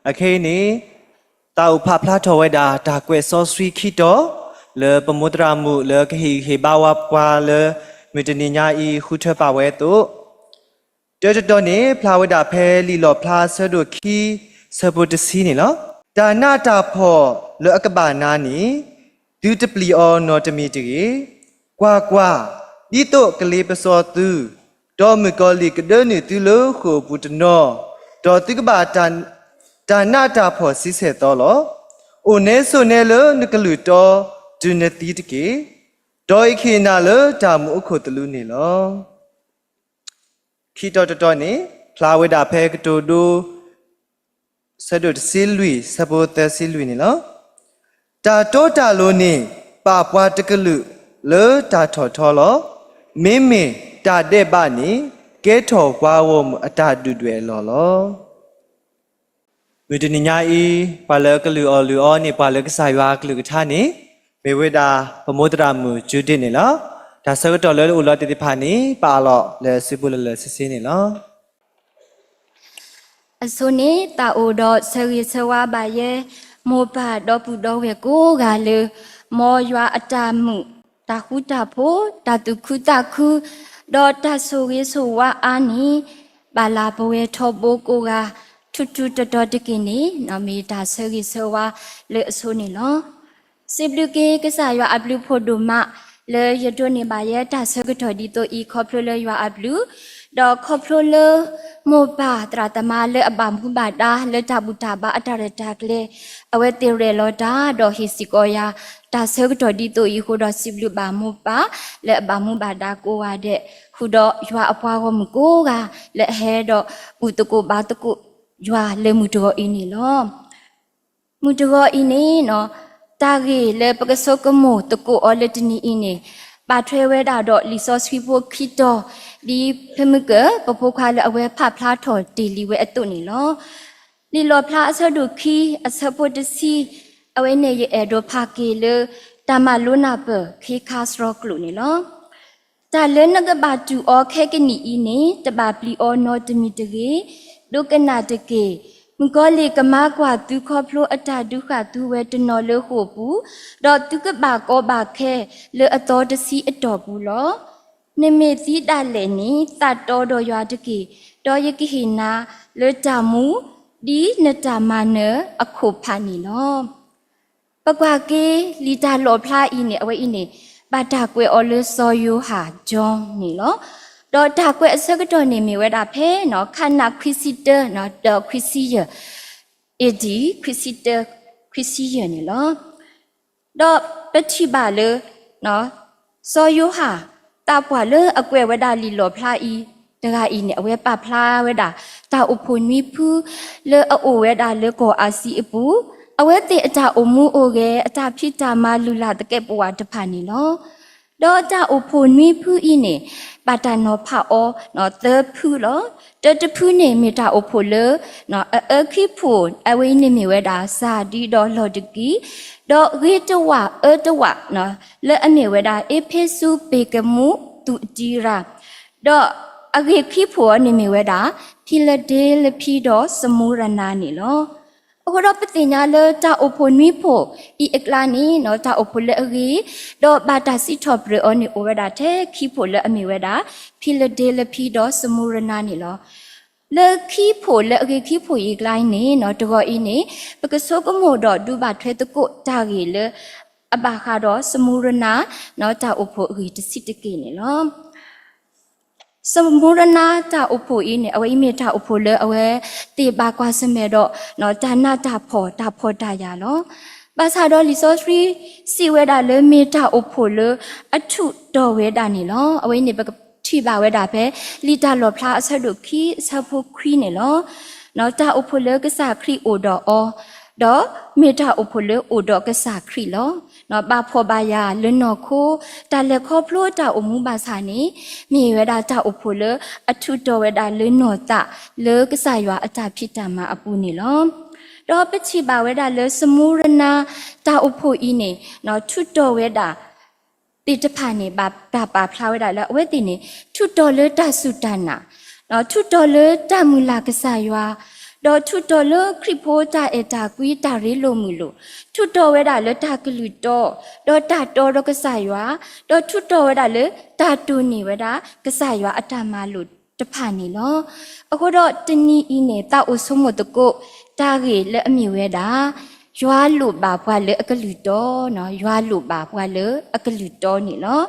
အခဲအံၤန့ၣ် သးအိၣ်ဖးဖျါထီၣ်ဝဲဒၣ် တၢ်ကွဲးစီဆှံခံတီၤ လၢပမိၢ်သရၣ်မုၣ်လၢကဟ့ၣ်ဂံၢ်ဟ့ၣ်ဘါဝဲပှၤလၢ မုၢ်တနံၤညါအံၤ ဃုထၢပာ်ဝဲအသိး, တၢတတီၤန့ၣ် ဖျါဝဲဒၣ်ဖဲလံာ်လီၣ်ဖျါအဆၢဒိၣ်ခံ ဆၢဖိတဆံန့ၣ်လီၤ. တၢ်နးတၢ်ဖှီၣ်လၢအကဘၣ်နၤန့ၣ် သုတပျံၤအီၤနီတမံၤတဂ့ၤ. ကွၢ်ကွၢ်, ဒ်သိးကလ့ပစီသု, ဒီးမုၣ်ကီၤလံၢ်ကဒၢနုာ်သုလၢဃိာ်အပူၤတနီၤ, ဒီးသုကဘၣ် တၢ်နးတၢ်ဖှီၣ်ဆံဆဲၣ်သီလီၤ. အိၣ်နဲဆိးနဲလၢနကလုၢ်တီတုၤနသံတက့ၢ်. ဒီးယကဟ့ၣ်နၤလၢတၢ်မူအခိၣ်သလုးန့ၣ်လီၤ. ခံတီၤတတီၤန့ၣ် ဖျါဝဲဒၣ်ဖဲကတိၤဒိ ဆၢဒိၣ်တဆံလွံၢ် ဆၢဖိသၢဆံလွံၢ်န့ၣ်လီၤ. တၢ်တီတၢ်လိၤန့ၣ် ပာ်ပှၤတကလုာ်လၢတၢ်ထီၣ်ထီလီၤ. မ့မ့ၢ်တၢ်ဒဲးဘးန့ၣ် ကဲထီၣ်ပှၤဂီၢ်မုၢ်အတၢ်ဒုၣ်ဒွဲၣ်အလီၢ်လီၤ. မုၢ်တနံၤညါအံၤ ပှၤလၢအကလုၢ်အီၣ်လုၢ်အီန့ၢ်ပှၤလၢကစၢ်ယွၤအကလုၢ်ကထါန့ၣ် မ့ၢ်ဝဲဒၣ် ပမိၢ်သရၣ်မုၣ်ကၠူဒ့ၣ်န့ၣ်လီၤ. တၢ်ဆၢကတီၢ်လၢအိၣ်လီၤတ့ၢ်သ့ၣ်တဖၣ်န့ၣ် ပအးလီၤလၢအစုပူၤလၢလၢဆ့ဆ့န့ၣ်လီၤ. အဆိန့ၣ် သးအိၣ်ဒီးဆၢဂ့ၤဆၢဝါဘၣ်ယဲ မိၢ်ပၢ်ဒီပုၢ်ဒီဝဲၢ်ကိးဂၤလၢ မ်ယွၤအတၢ်မုာ် တၢ်ဃူတၢ်ဖိး တၢ်သူၣ်ခုသးခု ဒီးတၢ်ဆိၣ်ဂ့ၤဆိၣ်ဝါအါန့ၣ် ဘၣ်လၢပဝဲထီဘိကိးဂၤ ထူးထူးတီၤတီၤတက့ၢ်န့ၣ် မ့ၢ်တၢ်ဆၢဂ့ၤဆၢဝါလၢအဆိန့ၣ်လီၤ. စံးဘျုးက့ၤကစၢ်ယွၤအဘျုးဖးဒိၣ်မး လၢယဒိးန့ၢ်ဘၣ်ယဲတၢ်ဆၢကတီၢ်ဒ်သိးအံၤ ခီဖျိလၢယွၤအဘျုး, ဒီးခီဖျိလၢ မိၢ်ပၢ်သရၣ်သမါလၢအဘၣ်မူဘၣ်ဒါလၢတၢ်ဘူၣ်တၢ်ဘါအတၢ်ရဲၣ်တၢ်ကျဲၤ, အဝဲသ့ၣ်ရဲၣ်လီၤတၢ်ဒီးဟ့ၣ်စ့ၢ်ကီးယၤ တၢ်ဆၢကတီၢ်ဒ်သိးအံၤအဃိဒီး စံးဘျုးဘၣ်မိၢ်ပၢ်လၢအဘၣ်မူဘၣ်ဒါကိးဂၤဒဲး, ဃုာ်ဒီးယွၤအပှၤဂီၢ်မုၢ်ကိးဂၤ လၢအဟဲဒီးဘူၣ်သကိးဘါသကိးယွၤလၢမုၢ်တဂီၤအံၤန့ၣ်လီၤ. မုၢ်တဂီၤအံၤန့ၣ် တၢ်ဂ့ၢ်လၢပကဆိကမိၣ်သကိးအီၤလၢတနံၤအံၤန့ၣ် ဘၣ်ထွဲဝဲဒၣ်ဒီးလံာ်စီဆှံဖိခံတီၤ ဒ်ဖဲမုၢ်ကၢၢ် ပဖိခွါလၢအဝဲဖးဖျါထီၣ်တ့ၢ်လံဝဲအသိးန့ၣ်လီၤ. လံာ်လီၣ်ဖျါအဆၢဒိၣ်ခံ အဆၢဖိတဆံ, အဝဲန့ၣ်ယအဲၣ်ဒိးဖးက့ၤလၢ တၢ်မၤလိနၢ်ပၢၢ် ခ့ခါစရီကျိာ်န့ၣ်လီၤ. တၢ်လၢနကဘၣ်တူၢ်အီၤခဲကနံၣ်အံၤန့ၣ် တဘၣ်ပျံၤအီၤနီတမံၤတဂ့ၤ. ဒိကနၣ်တက့ၢ်. မုၣ်ကီၤလံၢ်ကမၤကွၢ်သုခီဖျိအတၢ်ဒုးဃာ်သုဝဲတနီၤလၢဃိာ်ပူၤ, ဒီးသုကဘၣ်ကီဘၣ်ခဲလၢအသီတဆံအတီၢ်ပူၤလီၤ. နမ့ၢ်သံဒၣ်လဲာ်န့ၣ် သးတီဒီးယွၤတက့ၢ်, ဒီးယကဟ့ၣ်နၤလၢတၢ်မူ ဒ်နတၢ်မၤနၢၤအခိၣ်ဖးန့ၣ်လီၤ. ပကွၢ်က့ၤလံာ်တၢ်လီၣ်ဖျါအံၤန့ၣ် အဝဲအံၤန့ၣ် ဘၣ်တၢ်ကွဲးအီၤလၢစီၤယိၤဟၣ် John န့ၣ်လီၤ. ဒီးတၢ်ကွဲးအဆၢကတီၢ်န့ၣ်မ့ၢ်ဝဲဒၣ်ဖဲ ခးနၣ်ခွံဆံတၢ ဒီးခွံဆံယဲၢ် A D ခွံဆံတၢ ခွံဆံယဲၢ်န့ၣ်လီၤ. ဒီးပထံၣ်ဘၣ်လၢ စီၤယိၤဟၣ် သးပှၢ်လၢအကွဲးဝဲဒၣ်လံာ်လီၣ်ဖျါအံၤတဂၤအံၤန့ၣ် အဝဲပာ်ဖျါဝဲဒၣ် တၢ်အိၣ်ဖှိၣ်နွံဖု လၢအအိၣ်ဝဲဒၣ်လၢကီၢ်အၤစံအပူၤ, အဝဲသ့ၣ်အတၢ်အိၣ်မူအိၣ်ဂဲၤ အတၢ်ဖံးတၢ်မၤလုၢ်လၢ်သကဲးပဝးတဖၣ်န့ၣ်လီၤ. ဒီးတၢ်အိၣ်ဖှိၣ်နွံဖုအံၤန့ၣ် ဘၣ်တၢ်နီၤဖးအီၤ သၢဖုလီၤ. တၢတဖုန့ၣ်မ့ၢ်တၢ်အိၣ်ဖှိၣ်လၢ အအၢခံဖှိၣ် အဝဲအံၤန့ၣ်မ့ၢ်ဝဲဒၣ် စၤဒံဒီးလီၢ်ဒကံ, ဒီးဂ့ၤတဝာ်အၢတဝာ် လၢအမ့ၢ်ဝဲဒၣ် အ့းဖ့းစူး ပ့ၤကမူး သူးတံရၤ, ဒီးအဂ့ၢ်ခံဖှိၣ်အီၤန့ၣ်မ့ၢ်ဝဲဒၣ် ဖံလဒ့လဖံဒီးစမူရနၤန့ၣ်လီၤ. အဃိဒီးပသ့ၣ်ညါလၢတၢ်အိၣ်ဖှိၣ်နွံဖှိၣ်အံၤအကျါန့ၣ် တၢ်အိၣ်ဖှိၣ်လၢအဂ့ၤ ဒီးဘၣ်တၢ်စံးထီၣ်ပတြၢၤအီၤန့ၣ်အိၣ်ဝဲဒၣ်ထဲခံဖှိၣ်လၢအမ့ၢ်ဝဲဒၣ် ဖံလဒ့လဖံဒီးစမူရနၤန့ၣ်လီၤ. လၢခံဖှိၣ်လၢအဂ့ၤခံဖှိၣ်အံၤအကျါန့ၣ် တဂီၤအံၤန့ၣ် ပကဆိကမိၣ်ဒီးဒုးဘၣ်ထွဲသကိးတၢ်ဂ့ၢ်လၢ အဘၣ်ဃးဒီးစမူရနၤ တၢ်အိၣ်ဖှိၣ်အဂ့ၢ်တဆံးတက့ၢ်န့ၣ်လီၤ. စမူရနၤတၢ်အိၣ်ဖှိၣ်အံၤန့ၣ် အဝဲအံၤမ့ၢ်တၢ်အိၣ်ဖှိၣ်လၢအဝဲသ့ၣ်ဘၣ်ကွၢ်ဆၢၣ်မဲာ်ဒီး တၢ်နးတၢ်ဖှီၣ်တၢ်ဖှီၣ်တၢ်ယာ်လီၤ. ဘၣ်ဆၣ်ဒီးလံာ်စီဆှံစံးဝဲဒၣ်လၢမ့ၢ်တၢ်အိၣ်ဖှိၣ်လၢအထူးတီၤဝဲဒၣ်န့ၣ်လီၤ. အဝဲအံၤန့ၣ် ပကထံၣ်ဘၣ်ဝဲဒၣ်ဖဲ လံာ်တၢ်လီၣ်ဖျါအဆၢဒိၣ်ခံအဆၢဖိခွံန့ၣ်လီၤ. တၢ်အိၣ်ဖှိၣ်လၢကစၢ်ခရံာ်အိၣ်ဒီးအီၤ, ဒီးမ့ၢ်တၢ်အိၣ်ဖှိၣ်လၢအိၣ်ဒီးကစၢ်ခရံာ်လီၤ. ဘၣ်ဖှီၣ်ဘၣ်ယာ်လၢနီၢ်ခိ တၢ်လဲၤခီဖျိတၢ်အိၣ်မူဘၣ်ဆၣ်န့ၣ် မ့ၢ်ဝဲဒၣ်တၢ်အိၣ်ဖှိၣ်လၢအထူးတီၤဝဲဒၣ်လၢနီၢ်သး လၢကစၢ်ယွၤအတၢ်ဖံးတၢ်မၤအပူၤန့ၣ်လီၤ. ဒီးပထံၣ်ဘၣ်ဝဲဒၣ်လၢစမူရနၤတၢ်အိၣ်ဖှိၣ်အံၤန့ၣ် ထူးတီၤဝဲဒၣ် သ့ၣ်တဖၣ်န့ၣ် ဘၣ်တၢ်ပာ်ဖျါဝဲဒၣ်လၢအဝဲသ့ၣ်န့ၣ် ထူးတီၤလၢတၢ်စူၢ်တၢ်နာ်, ထူးတီၤလၢတၢ်မုၢ်လၢ်ကစၢ်ယွၤ, ဒီးထူးတီၤလၢခရံာ်ဖိတၢ်အဲၣ်တၢ်ကွံတၢ်ရ့လိာ်မုာ်လိာ်, ထူးတီၤဝဲဒၣ်လၢတၢ်ကလုၢ်တီ, ဒီးတၢ်တီဒီးကစၢ်ယွၤ, ဒီးထူးတီၤဝဲဒၣ်လၢတၢ်တိၢ်န့ၢ်ဝဲဒၣ်ကစၢ်ယွၤအတၢ်မၤလိာ်တဖၣ်န့ၣ်လီၤ. အဃိဒီးတနံၤအံၤန့ၣ် သးအိၣ်ဆိကမိၣ်သကိး တၢ်ဂ့ၢ်လၢအမ့ၢ်ဝဲဒၣ် ယွၤလိၣ်ဘၣ်ပှၤလၢအကလုၢ်တီ, ယွၤလိၣ်ဘၣ်ပှၤလၢအကလုၢ်တီန့ၣ်လီၤ.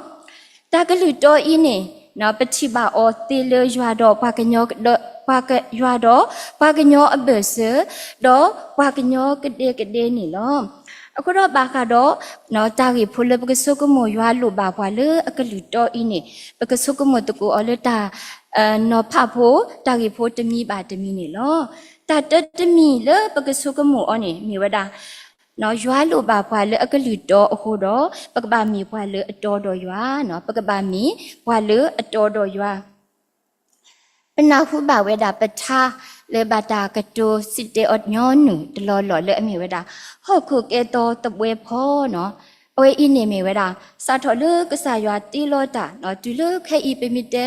တၢ်ကလုၢ်တီအံၤန့ၣ် ပထံၣ်ဘၣ်အီၤသ့လၢယွၤဒီးပှၤကညီ, ယွၤဒီးပှၤကညီအဘၢၣ်စၢၤ, ဒီးပှၤကညီကဒဲကဒဲန့ၣ်လီၤ. အဃိဒီးဘၣ်ဃးဒီး တၢ်ဂ့ၢ်ဖိလၢပကဆိကမိၣ်ယွၤလိၣ်ဘၣ်ပှၤလၢအကလုၢ်တီအံၤန့ၣ် ပကဆိကမိၣ်သကိးအီၤလၢတၢ် နီၤဖးဖိ တၢ်ဂ့ၢ်ဖိတမံၤဘၣ်တမံၤန့ၣ်လီၤ. တၢ်တၢတမံၤလၢပကဆိကမိၣ်အီၤန့ၣ် မ့ၢ်ဝဲဒၣ် ယွၤလိၣ်ဘၣ်ပှၤလၢအကလုၢ်တီအဃိဒီး ပကဘၣ်မ့ၢ်ပှၤလၢအတီဒီးယွၤ, ပကဘၣ်မ့ၢ်ပှၤလၢအတီဒီးယွၤ ပနၢ်ဟူဘၣ်ဝဲဒၣ်ပထါလၢဘၣ်တၢ်ကတိၤစံးတဲအီၤညီနုၢ်တလီၢ်လီၢ်လၢအမ့ၢ်ဝဲဒၣ် ဟီၣ်ခိၣ်ကဲသီသဘှဲဖီနီၤ. အဝဲအံၤန့ၣ်မ့ၢ်ဝဲဒၣ် စးထီၣ်လၢကစၢ်ယွၤတ့လီၤတၢ်နီၤ တုၤလၢခဲအံၤပမ့ၢ်တဲ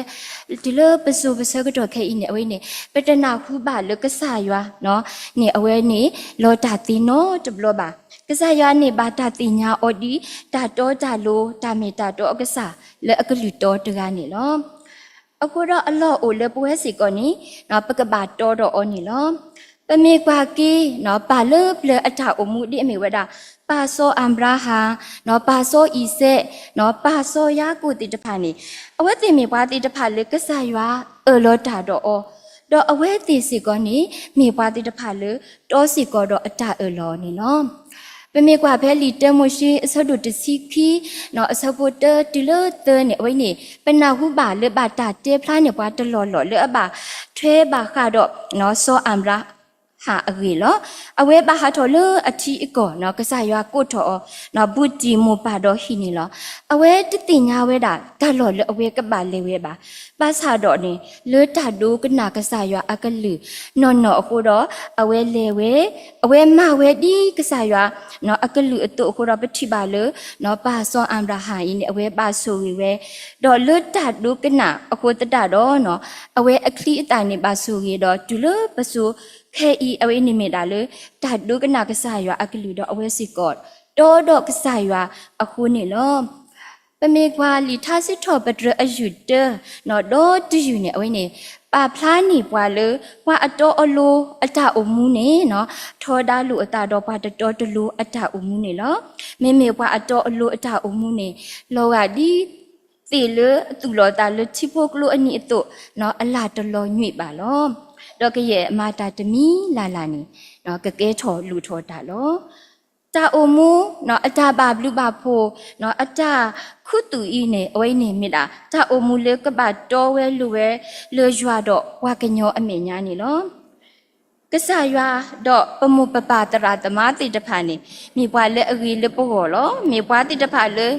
တုၤလၢပစိၤပဆၢကတီၢ်ခဲအံၤန့ၣ် အဝဲန့ၣ် ပတနၢ်ဟူဘၣ်လၢကစၢ်ယွၤနီၤ န့ၣ်အဝဲန့ၣ် လီၤတၢ်သ့နီတဘျီဘၣ်. ကစၢ်ယွၤန့ၣ်ဘၣ်တၢ်သ့ၣ်ညါအီၤဒ် တၢ်တီတၢ်လိၤ တၢ်မ့ၢ်တၢ်တီအကစၢ်လၢအကလုၢ်တီတဂၤန့ၣ်လီၤ. အဃိဒီးအလီၢ်အိၣ်လၢပဝဲစ့ၢ်ကီးန့ၣ် ပကဘၣ်တီဒီးအီၤန့ၣ်လီၤ. ပမ့ၢ်ကွၢ်က့ၤ ပၢ်လၢပျၢၤအတၢ်အိၣ်မူဒ်အမ့ၢ်ဝဲဒၣ် ပၢ်စီၤအၤဘြၤဟၣ်, ပၢ်စီၤအံၤစဲး, ပၢ်စီၤယၤကိာ်သ့ၣ်တဖၣ်န့ၣ် အဝဲသ့ၣ်မ့ၢ်ပှၤသ့ၣ်တဖၣ်လၢကစၢ်ယွၤအၢၣ်လီၤတၢ်ဒီးအီၤ, ဒီးအဝဲသ့ၣ်စ့ၢ်ကီးန့ၣ် မ့ၢ်ပှၤသ့ၣ်တဖၣ်လၢတီစ့ၢ်ကီးဒီးအတၢ်အၢၣ်လီၤန့ၣ်လီၤ. ပမ့ၢ်ကွၢ်ဖဲလံာ်တၢမိၤၡ့အဆၢဒိၣ်တဆံခံ အဆၢဖိတၢတုၤလၢသၢန့ၣ် အဝဲန့ၣ် ပနၢ်ဟူဘၣ်လၢဘၣ်တၢ်တဲဖျါန့ၢ်ပှၤတလီၢ်လီၢ်လၢအဘၣ်ထွဲဘၣ်ဃးဒီး စီၤအၤဘြၤဟၣ်အဂ့ၢ်လီၤ. အဝဲဘၣ်ဟးထီၣ်လၢအထံအကီၢ် ကစၢ်ယွၤကိးထီၣ်အီၤ ဘူးတံၢ်မိၢ်ပၢ်ဒီးဟံၣ်န့ၣ်လီၤ. အဝဲတသ့ၣ်ညါဝဲဒၣ်တၢ်လီၢ်လၢအဝဲကဘၣ်လဲၤဝဲဘၣ်. ဘၣ်ဆၣ်ဒီးန့ၣ် လၢတၢ်ဒိကနၣ်ကစၢ်ယွၤအကလုၢ်နီၢ်နီၢ်အဃိဒီး အဝဲလဲၤဝဲ အဝဲမၤဝဲဒ်ကစၢ်ယွၤ အကလုၢ်အသိးအဃိဒီး ပထံၣ်ဘၣ်လၢ ပၢ်စီၤအၤဘြၤဟၣ်အံၤန့ၣ် အဝဲဘၣ်ဆိၣ်ဂ့ၤဝဲ ဒီးလၢတၢ်ဒိကနၣ်အဃိသတးဒီး အဝဲအချံအသၣ်န့ၣ်ဘၣ်ဆိၣ်ဂ့ၤဒီး တုၤလၢပစိၤခဲအံၤ အဝဲန့ၣ်မ့ၢ်ဒၣ်လၢ တၢ်ဒိကနၣ်ကစၢ်ယွၤအကလုၢ်ဒီး အဝဲစ့ၢ်ကီး တီဒီးကစၢ်ယွၤအဃိန့ၣ်လီၤ. ပမ့ၢ်ကွၢ်လံာ်ထါစံးထီၣ်ပတြၢၤအယုၢ်တၢ ဒီးတယုၢ်န့ၣ် အဝဲန့ၣ် ပာ်ဖျါန့ၢ်ပှၤလၢ ပှၤအတီအလိၤအတၢ်အိၣ်မူန့ၣ် ထီဒါလိာ်အသးဒီးပှၤတတီတလိၤအတၢ်အိၣ်မူန့ၣ်လီၤ. မ့မ့ၢ်ပှၤအတီအလိၤအတၢ်အိၣ်မူန့ၣ် လီၤဂာ်ဒ် သ့ၣ်လၢအသူၣ်လီၤသးလၢထံဖိကျိအနံၤအသိး အလၢ်တလီၤညွံးဘၣ်လီၤ. ဒီးကယဲၢ်မၤတၢ်တမံၤလၢ်လၢ်န့ၣ် ကကဲထီၣ်လိၣ်ထီၣ်တၢ်လီၤ. တၢ်အိၣ်မူ အတၢ်ဘၣ်ဘျုးဘၣ်ဖှိၣ် အတၢ်ခူသူၣ်အံၤန့ၣ် အဝဲအံၤန့ၣ်မ့ၢ်ဒၣ် တၢ်အိၣ်မူလၢကဘၣ်တီဝဲလိၤဝဲ လၢယွၤဒီးပှၤကညီအမဲာ်ညါန့ၣ်လီၤ. ကစၢ်ယွၤဒီးပမိၢ်ပပၢ်သရၣ်သမါသ့ၣ်တဖၣ်န့ၣ် မ့ၢ်ပှၤလၢအဂ့ၤလၢပဂီၢ်လီၤ. မ့ၢ်ပှၤသ့ၣ်တဖၣ်လၢ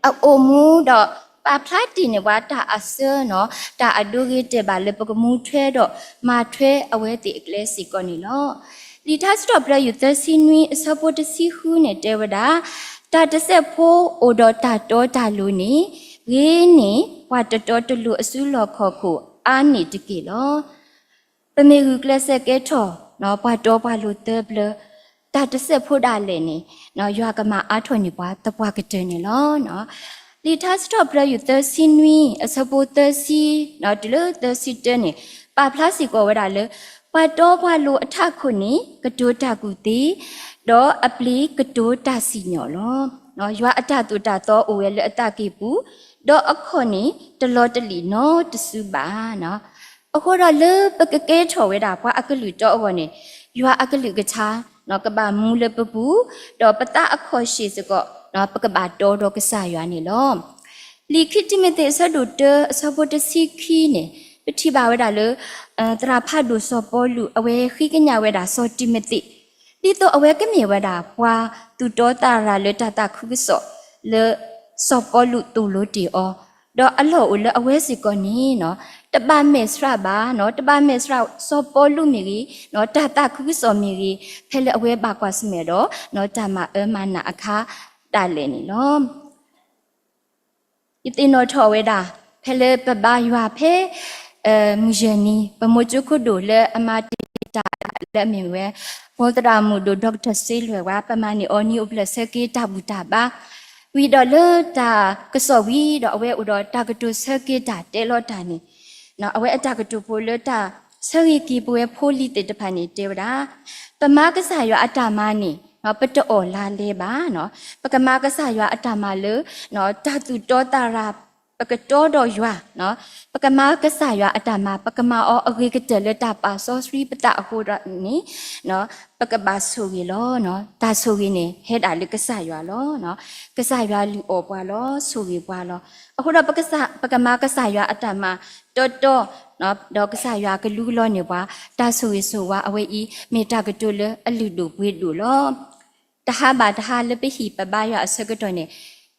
အအိၣ်မူဒီးပာ်ဖျါတ့ၢ်န့ၢ်ပှၤတၢ်အစၢနီၤ တၢ်အဒိဂ့ၤတဲာ်ဘၣ်လၢပကမူထွဲဒီးမၤထွဲအဝဲသ့ၣ်အကျဲစ့ၢ်ကီးန့ၣ်လီၤ. လံာ်ထါစံးထီၣ်ပတြၢၤယုၢ်သၢဆံနွံအဆၢဖိတဆံဃုန့ၣ်တဲဝဲဒၣ်, တၢ်တစဲးဖိအိၣ်ဒီးတၢ်တီတၢ်လိၤန့ၣ် ဂ့ၤန့ၢ်ပှၤတတီတလိၤအစုလီၢ်ခီၣ်ခိၣ်အါန့ၢ်တက့ၢ်လီၤ. ပမ့ၢ်ဂုာ်ကျဲးစၢးကဲထီၣ် ပှၤတီပှၤလိၤသၢပျၢၤ တၢ်တစဲးဖိဒၣ်လဲာ်န့ၣ် ယွၤကမၤအါထီၣ်န့ၢ်ပှၤသပှၢ်ကတၢၢ်န့ၣ်လီၤ. လံာ်ထါစံးထီၣ်ပတြၢၤယုၢ်သၢဆံနွံအဆၢဖိသၢဆံ တုၤလၢသၢဆံတၢန့ၣ် ပာ်ဖျါစ့ၢ်ကီးဝဲဒၣ်လၢ ပှၤတီပှၤလိၤအထးခိၣ်န့ၣ် ကတိၤတၢ်ကူၣ်သ့, ဒီးအပျ့ၤကတိၤတၢ်စံၣ်ညီၣ်လီၤ. ယွၤအတၢ်သိၣ်တၢ်သီအိၣ်ဝဲလၢအသးကံၢ်ပူၤ, ဒီးအခီၣ်န့ၣ် တလီၤတလံာ်နီတစုဘၣ်. အဃိဒီးလၢပကကဲထီၣ်ဝဲဒၣ်ပှၤအကလုၢ်တီအဂီၢ်န့ၣ် ယွၤအကလုၢ်ကထါ ကဘၣ်မူလၢပပူၤ, ဒီးပသးအခီၣ်ရှ့ၣ်စ့ၢ်ကီး ပကဘၣ်တီဒီးကစၢ်ယွၤန့ၣ်လီၤ. လံာ်ခံတံၤမသ့းအဆၢဒိၣ်တၢအဆၢဖိတဆံခံန့ၣ် ပထံၣ်ဘၣ်ဝဲဒၣ်လၢ သရၣ်ဖးဒိၣ်စီၤပီလူးအဝဲဃ့ကညးဝဲဒၣ်စီၤတံၤမသ့း ဒ်သိးအဝဲကမ့ၢ်ဝဲဒၣ်ပှၤသူၣ်တီသးရၤလၢတၢ်သးခုကစီၣ်လၢ စီၤပီလူးသိၣ်လိတ့ၢ်အီၤ, ဒီးအလီၢ်အိၣ်လၢအဝဲစ့ၢ်ကီးန့ၣ် တဘၣ်မဲာ်ဆှးဘၣ်, တဘၣ်မဲာ်ဆှးစီၤပီလူးမ့ၢ်ဂ့ၤ, တၢ်သးခုကစီၣ်မ့ၢ်ဂ့ၤ, ဖဲလၢအဝဲဘၣ်ကွၢ်ဆၢၣ်မဲာ်ဒီး တၢ်မၤအၢမၤနးအခါဒၣ်လဲာ်န့ၣ်လီၤ. ယသ့ၣ်နီၣ်ထီၣ်ဝဲဒၣ် ဖဲလၢပဘါယွၤဖဲ မုၢ်ယဲၢ်နံၤ ပမိၢ်ကၠိခိၣ်ဒိၣ်လၢအမၤတ့ၢ်တၢ် လၢအမ့ၢ်ဝဲ ပှၤသရၣ်မုၣ်ဒိၣ် ဒီကထၢၣ်စ့လွဲၢ်ဝဲ ပမၤန့ၢ်အီၤနံၤအိၣ်ဖျဲၣ်ဆၢက့ၤတၢ်ဘူၣ်တၢ်ဘါ ဝံၤဒီးလၢတၢ်ကစီၣ်ဝံၤဒီး အဝဲအိၣ်ဒီးတၢ်ကတိၤဆၢက့ၤတၢ်တဲလီၤတၢ်န့ၣ် အဝဲအတၢ်ကတိၤဖိလၢတၢ်ဆၢဂ့ၤက့ၤပဝဲဖိလံၤသ့ၣ်တဖၣ်န့ၣ် တဲဝဲဒၣ် ပမၤကစၢ်ယွၤအတၢ်မၤန့ၣ် ပတအီၣ်လါလဲဘၣ်, ပကမၤကစၢ်ယွၤအတၢ်မၤလၢ တၢ်သူၣ်တီသးရၤ ပကတီဒီးယွၤ, ပကမၤကစၢ်ယွၤအတၢ်မၤ ပကမၤအီၤအဂ့ၤကတၢၢ်လၢတၢ်ပာ်စီဆှံပသးအဃိဒီးန့ၣ် ပကဘၣ်ဆိၣ်ဂ့ၤလီၤ. တၢ်ဆိၣ်ဂ့ၤန့ၣ် ဟဲဒၣ်လၢကစၢ်ယွၤလီၤ. ကစၢ်ယွၤလုၢ်အီၣ်ပှၤလီၤ, ဆိၣ်ဂ့ၤပှၤလီၤ. အဃိဒီး ပကမၤကစၢ်ယွၤအတၢ်မၤတီတီ ဒီးကစၢ်ယွၤကလူလီန့ၢ်ပှၤ တၢ်ဆိၣ်ဂ့ၤဆိၣ်ဝါအဝဲအံၤ မ့ၢ်တၢ်ကတိၤလၢအလုၢ်ဒိၣ်ပှ့ၤဒိၣ်လီၤ. တဟါဘၣ်တဟါလၢပဟံၣ်ပဘါယွၤအဆၢကတီၢ်န့ၣ်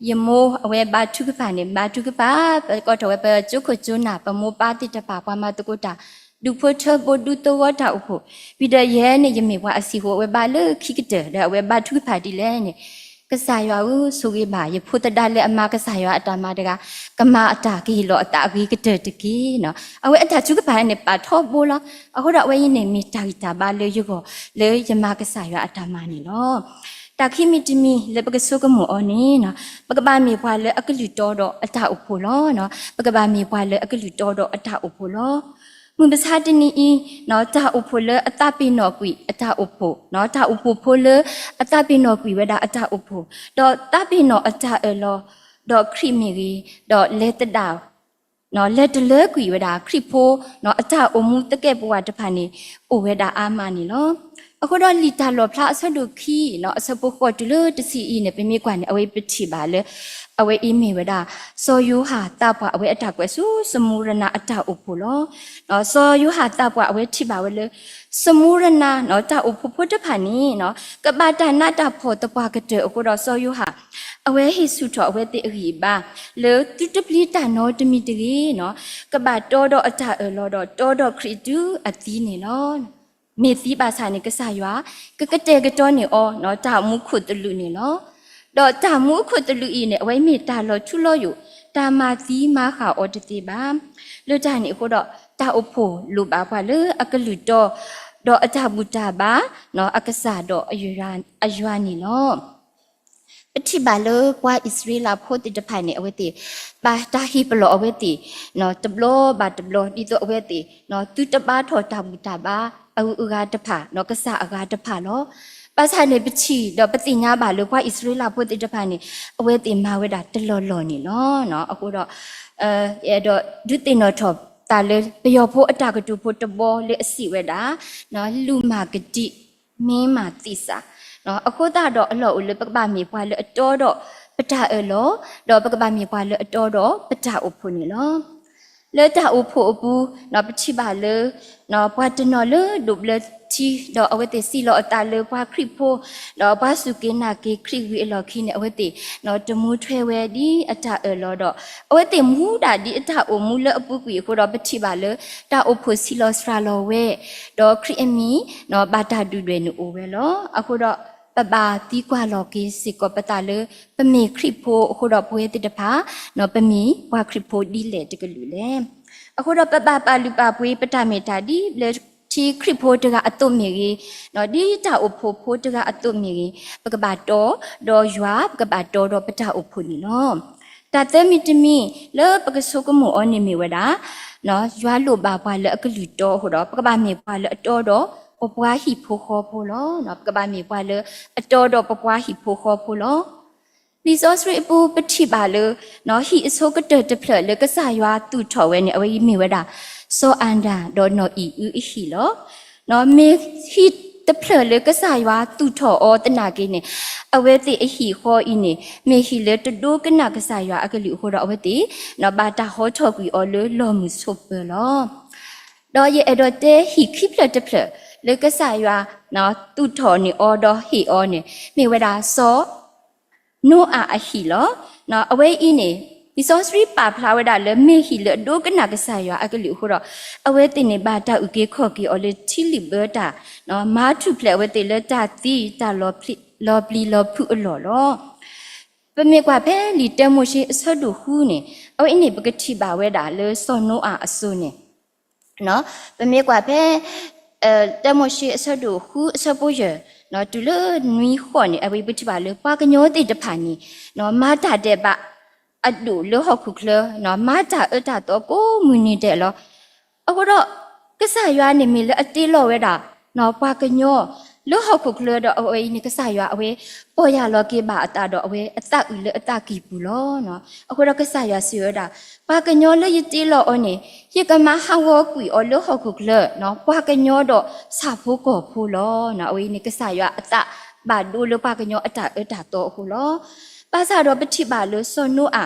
ယမိၢ်အဝဲဘါထုကဖၣ်န့ၣ် ဘါထုကဖၣ် ပကိးထီၣ်ဝဲပကၠိခိၣ်ကၠိနၢ် ပမိၢ်ပၢ်သ့ၣ်တဖၣ် ပှၤမၤသကိးတၢ် ဒူၣ်ဖိထၢဖိဒူသဝီတၢ်အိၣ်ဖှိၣ်, ဝံၤဒီးယဲန့ၣ် ယမ့ၢ်ပှၤအဆံးဃိး အဝဲဘါလၢခံကတၢၢ် ဒီးအဝဲဘါထုကဖၣ်ဒ်လဲၣ်န့ၣ် ကစၢ်ယွၤဧၢ ဆိၣ်ဂ့ၤဘၣ် ယဖိသဒါလၢအမၤကစၢ်ယွၤအတၢ်မၤတဂၤ ကမၤအတၢ်ကဟ့ၣ်လီၤအသးအဂ့ၤကတၢၢ်တက့ၢ်. အဝဲအတၢ်ထုကဖၣ်န့ၣ် ပာ်ထီဘိလီၤ. အဃိဒီးအဝဲအံၤန့ၣ် မ့ၢ်တၢ်ဂံၢ်တၢ်ဘါလၢယဂီၢ် လၢယမၤကစၢ်ယွၤအတၢ်မၤန့ၣ်လီၤ. တၢ်ခံမံၤတမံၤလၢပကဆိကမိၣ်အီၤန့ၣ် ပကဘၣ်မ့ၢ်ပှၤလၢအကလုၢ်တီဒီးအတၢ်အိၣ်ဖှိၣ်လီၤ. ပကဘၣ်မ့ၢ်ပှၤလၢအကလုၢ်တီဒီးအတၢ်အိၣ်ဖှိၣ်လီၤ. မုၢ်မဆါတနံၤအံၤ တၢ်အိၣ်ဖှိၣ်လၢအသးပ့ၤနီၣ်ကွံာ်အတၢ်အိၣ်ဖှိၣ်, တၢ်အိၣ်ဖှိၣ်ဖိလၢအသးပ့ၤနီၣ်ကွံာ်ဝဲဒၣ်အတၢ်အိၣ်ဖှိၣ်, ဒီးသးပ့ၤနီၣ်အတၢ်အၢၣ်လီၤ ဒီးခရံာ်မ့ၢ်ဂ့ၤ, ဒီးလဲၤသဒၣ် လဲၤတလၢကွံာ်ဝဲဒၣ်ခရံာ်ဖိ အတၢ်အိၣ်မူသကဲာ်ပဝးတဖၣ်န့ၣ် အိၣ်ဝဲဒၣ်အါမးန့ၣ်လီၤ. အဃိဒီးလံာ်တၢ်လီၣ်ဖျါအဆၢဒိၣ်ခံ အဆၢဖိဃိးတုၤလၢတဆံအံၤန့ၣ် ပမ့ၢ်ကွၢ်န့ၣ် အဝဲပထံၣ်ဘၣ်လၢ အဝဲအံၤမ့ၢ်ဝဲဒၣ် စီၤယိၤဟၣ်သးပှၢ်အဝဲအတၢ်ကွဲးဆူ စမူရနၤအတၢ်အိၣ်ဖှိၣ်လီၤ. စီၤယိၤဟၣ်သးပှၢ်အဝဲထံၣ်ဘၣ်ဝဲလၢ စမူရနၤ တၢ်အိၣ်ဖှိၣ်ဖိတဖၣ်န့ၣ် ကဘၣ်တၢ်နးတၢ်ဖှီၣ်သပှၢ်ကတၢၢ်အဃိဒီး စီၤယိၤဟၣ် အဝဲဟ့ၣ်ဆူၣ်ထီၣ်အဝဲသ့ၣ်အဂံၢ်အဘါ လၢသုတပျံၤတၢ်နီတမံၤတဂ့ၤ, ကဘၣ်တီဒီးအတၢ်အၢၣ်လီၤဒီးတီဒီးခရံာ်တုၤအသံန့ၣ်လီၤ. မ့ၢ်သံဘၣ်ဆၣ်န့ၣ် ကစၢ်ယွၤ ကကတဲာ်ကတီၤန့ၢ်အီၤ တၢ်အိၣ်မူခိၣ်သလုးန့ၣ်လီၤ. ဒီးတၢ်မူအခိၣ်သလုးအံၤန့ၣ် အဝဲမ့ၢ်တၢ်လီၤထူလီၤယိာ် တၢ်မၤသံမၤဃၣ်အီၤတသ့ဘၣ်. လၢတၢ်န့ၣ်အဃိဒီး တၢ်အိၣ်ဖှိၣ်လိၣ်ဘၣ်ပှၤလၢအကလုၢ်တီ ဒီးအတၢ်ဘူၣ်တၢ်ဘါ အကစၢ်ဒီးအယွၤန့ၣ်လီၤ. ပထံၣ်ဘၣ်လၢပှၤအံၣ်စရ့လးဖိသ့ၣ်တဖၣ်န့ၣ် အဝဲသ့ၣ် ဘၣ်တၢ်ဟ့ၣ်ပလီၢ်အဝဲသ့ၣ် တဘျီဘၣ်တဘျီ ဒ်သိးအဝဲသ့ၣ် သုတဘါထီၣ်တၢ်ဘူၣ်တၢ်ဘါအဂုၤအဂၤတဖၣ် ကစၢ်အဂၤတဖၣ်လီၤ. ဘၣ်ဆၣ်န့ၣ် ပထံၣ်ဒီးပသ့ၣ်ညါဘၣ်လၢပှၤအံၣ်စရ့လးဖိသ့ၣ်တဖၣ်န့ၣ် အဝဲသ့ၣ်မၤဝဲဒၣ်တလီၢ်လီၢ်န့ၣ်လီၤ. အဃိဒီး အဲၣ်ဒိးဒုးသ့ၣ်နီၣ်ထီၣ်သးလၢ ပယီၤဖိအတၢ်ကတိၤဖိတဘီလၢအစံးဝဲဒၣ် လူၤမၢ်ကတံ မ့ၢ်မၤသံစး, အဃိသတးဒီးအလီၢ်အိၣ်လၢပကဘၣ်မ့ၢ်ပှၤလၢအတီဒီးပတၢ်အၢၣ်လီၤ, ဒီးပကဘၣ်မ့ၢ်ပှၤလၢအတီဒီးပတၢ်အိၣ်ဖှိၣ်န့ၣ်လီၤ. လၢတၢ်အိၣ်ဖှိၣ်အပူၤ ပထံၣ်ဘၣ်လၢ ပှၤတနီၤလၢဒိးဘျၢထံ ဒီးအဝဲသ့ၣ်စံးလီၤအသးလၢပှၤခရံာ်ဖိ ဒီးပှၤစူၢ်က့ၤနာ်က့ၤခရံာ်ဝံၤအလီၢ်ခံန့ၣ် အဝဲသ့ၣ် တမူထွဲဝဲဒ်အတၢ်အၢၣ်လီၤဒီး အဝဲသ့ၣ်မူဒၣ်ဒ်အတၢ်အိၣ်မူလၢအပူၤကွံာ်အဃိဒီး ပထံၣ်ဘၣ်လၢ တၢ်အိၣ်ဖှိၣ်ဆံးလီၤစှၤလီၤဝဲ, ဒီးခရံာ်အမံၤ ဘၣ်တၢ်ဒုၣ်ဒွဲၣ်န့ၣ်အိၣ်ဝဲလီၤ. အဃိဒီး ပဘၣ်သံကွၢ်လီၤက့ၤစ့ၢ်ကီးပသးလၢ ပမ့ၢ်ခရံာ်ဖိအဃိဒီး ပဝဲသ့ၣ်တဖၣ် ပမ့ၢ်ပှၤခရံာ်ဖိဒ်လဲၣ်တကလုာ်လဲၣ်. အဃိဒီးပဘၣ်ပာ်လုၢ်ပာ်ပှ့ၤပတၢ်မ့ၢ်တၢ်ဒ်ဘျၢထံခရံာ်ဖိတဂၤအသိးမ့ၢ်ဂ့ၤ, ဒ်တၢ်အိၣ်ဖှိၣ်ဖိတဂၤအသိးမ့ၢ်ဂ့ၤ, ပကဘၣ်တီဒီးယွၤ ပကဘၣ်တီဒီးပတၢ်အိၣ်ဖှိၣ်န့ၣ်လီၤ. တၢ်သၢမံၤတမံၤလၢပကဆိကမိၣ်အီၤန့ၣ်မ့ၢ်ဝဲဒၣ် ယွၤလိၣ်ဘၣ်ပှၤလၢအကလုၢ်တီအဃိဒီး ပကဘၣ်မ့ၢ်ပှၤလၢအတီဒီးပပှၤဟံၣ်ဖိဃီဖိလီၤ. ပကဘၣ်မ့ၢ်ပှၤလၢအတီဒီးပပှၤဟံၣ်ဖိဃီဖိလီၤ. လံာ်စီဆှံအပူၤပထံၣ်ဘၣ်လၢ ဟံၣ်အဆိကတၢၢ်တဖျၢၣ်လၢကစၢ်ယွၤသူၣ်ထီၣ်ဝဲန့ၣ် အဝဲအံၤမ့ၢ်ဝဲဒၣ် စီၤအၤဒၣ်ဒီးနီၢ်အံၣ်အုအဟံၣ်လီၤ. မ့ၢ်ဟံၣ်တဖျၢၣ်လၢကစၢ်ယွၤသူၣ်ထီၣ်အီၤသနာ်က့န့ၣ် အဝဲသ့ၣ်အဟံၣ်ဃီအံၤန့ၣ် မ့ၢ်ဟံၣ်လၢတဒိကနၣ်ကစၢ်ယွၤအကလုၢ်အဃိဒီး အဝဲသ့ၣ် ဘၣ်တၢ်ဟီထီၣ်ကွံာ်အီၤလၢလီၢ်မုၢ်ဆိးပၢၤလီၤ. ဒီးယအဲၣ်ဒိးတဲဟံၣ်ခံဖျၢၣ်တဖျၢၣ် လၢကစၢ်ယွၤ သူၣ်ထီၣ်န့ၢ်အီၤဒီးဟ့ၣ်အီၤန့ၣ် မ့ၢ်ဝဲဒၣ်စီၤ နိအၤအဟံၣ်လီၤ. အဝဲအံၤန့ၣ် လံာ်စီဆှံပာ်ဖျါဝဲဒၣ်လၢ မ့ၢ်ဟံၣ်လၢအဒိကနၣ်ကစၢ်ယွၤအကလုၢ်အဃိဒီး အဝဲသ့ၣ်န့ၣ် ဘၣ်တၢ်အုၣ်က့ၤခီၣ်က့ၤအီၤလၢထံလုၢ်ဘၢတၢ်, မၤထူၣ်ဖျဲးအဝဲသ့ၣ်လၢတၢ်သံတၢ်လီၤပျံၤလီၤဖုးအလီၢ်လီၤ. ပမ့ၢ်ကွၢ်ဖဲလံာ်တၢမိၤၡ့အဆၢဒိၣ်ဃုန့ၣ် အဝဲအံၤန့ၣ် ပကထံၣ်ဘၣ်ဝဲဒၣ်လၢစီၤနိအၤအစိၤန့ၣ် ပမ့ၢ်ကွၢ်ဖဲ တၢမိၤၡ့အဆၢဒိၣ်ဃုအဆၢဖိယဲၢ် တုၤလၢနွံဃိးန့ၣ် အဝဲပထံၣ်ဘၣ်လၢပှၤကညီသ့ၣ်တဖၣ်န့ၣ် မၤတၢ်ဒဲးဘးအဒိၣ်လၢဟီၣ်ခိၣ်ချၢ, မၤတၢ်အၢတၢ်သီကိးမုၢ်နံၤဒဲးလီၤ. အဃိဒီး ကစၢ်ယွၤန့ၣ်မ့ၢ်လၢအတ့လီၤဝဲဒၣ် ပှၤကညီ လၢဟီၣ်ခိၣ်ချၢဒီးအဝဲအံၤန့ၣ် ကစၢ်ယွၤအဝဲ ပီၢ်ယၢ်လီၤက့ၤဘၣ်အသးဒီးအဝဲအသးအုးလၢအသးကံၢ်ပူၤလီၤ. အဃိဒီးကစၢ်ယွၤစံးဝဲဒၣ် ပှၤကညီလၢယတ့လီၤအီၤန့ၣ် ယကမၤဟးဂီၤကွံာ်အီၤလၢဟီၣ်ခိၣ်ချၢ, ပှၤကညီဒီးဆၣ်ဖိကီၢ်ဖိလီၤ. အဝဲအံၤန့ၣ် ကစၢ်ယွၤအသးဘၣ်ဒိလၢပှၤကညီအတၢ်အၢတၢ်သီအဃိလီၤ. ဘၣ်ဆၣ်ဒီးပထံၣ်ဘၣ်လၢစီၤနိအၤ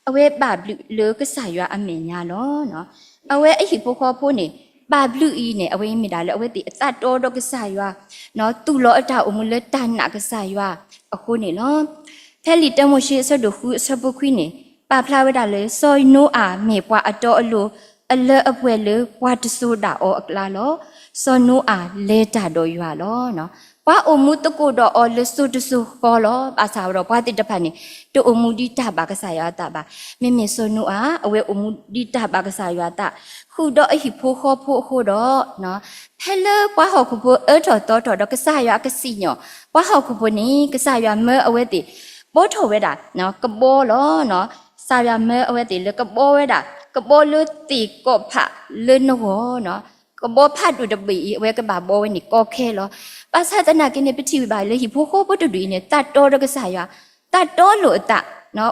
အဝဲဘၣ်ဘျုးလၢကစၢ်ယွၤအမဲာ်ညါလီၤ. အဝဲအဟံၣ်ဖိဃီဖိန့ၣ် ဘၣ်ဘျုးအံၤန့ၣ် အဝဲမ့ၢ်ဒၣ်လၢအဝဲသ့ၣ်အသးတီဒီးကစၢ်ယွၤ သူၣ်လီၤအတၢ်အိၣ်မူလၢတၢ်နာ်ကစၢ်ယွၤအဃိန့ၣ်လီၤ. ဖဲလံာ်တၢမိၤၡ့အဆၢဒိၣ်ဃုအဆၢဖိခွံန့ၣ် ပာ်ဖျါဝဲဒၣ်လၢ စီၤနိအၤမ့ၢ်ပှၤအတီအလိၤ အလၢအပှဲၤလၢပှၤတစိၤဒၣ်အီၤအကျါလီၤ. စီၤနိအၤလဲၤတၢ်ဒီးယွၤလီၤ. ပှၤအိၣ်မူသကိးဒီးအီၤလၢစိၤတစိၤဃီလီၤ. ဘၣ်ဆၣ်ဒီးပှၤသ့ၣ်တဖၣ်န့ၣ် တအိၣ်မူဒံးတၢ်ဘၣ်ကစၢ်ယွၤအသးဘၣ်. မ့မ့ၢ်စီၤနိအၤ အဝဲအိၣ်မူဒံးတၢ်ဘၣ်ကစၢ်ယွၤအသး ဃုာ်ဒီးအဟံၣ်ဖိဃီဖိအဃိဒီး ဖဲလၢပှၤဟီၣ်ခိၣ်ဖိအၢထီၣ်သီထီၣ်ဒီးကစၢ်ယွၤအကစံၣ်ညီၣ် ပှၤဟီၣ်ခိၣ်ဖိန့ၣ် ကစၢ်ယွၤမၢအဝဲသ့ၣ် ဘှီထီၣ်ဝဲဒၣ် ကဘီလီၤ. ကစၢ်ယွၤမၢအဝဲသ့ၣ်လၢကဘီဝဲဒၣ် ကဘီလၢသ့ၣ်ကီးဖးလၢနဂီၢ် ကဘီဖးဒိၣ်တဘ့ၣ်အံၤ အဝဲကဘၣ်ဘှီဝဲန့ၣ်ကီခဲလီၤ. ဘၣ်ဆၣ်သနာ်က့န့ၣ် ပထံၣ်ဘၣ်လၢဟံၣ်ဖိဃီဖိတဒူၣ်အံၤန့ၣ် သးတီဒီးကစၢ်ယွၤ သးတီလိာ်အသး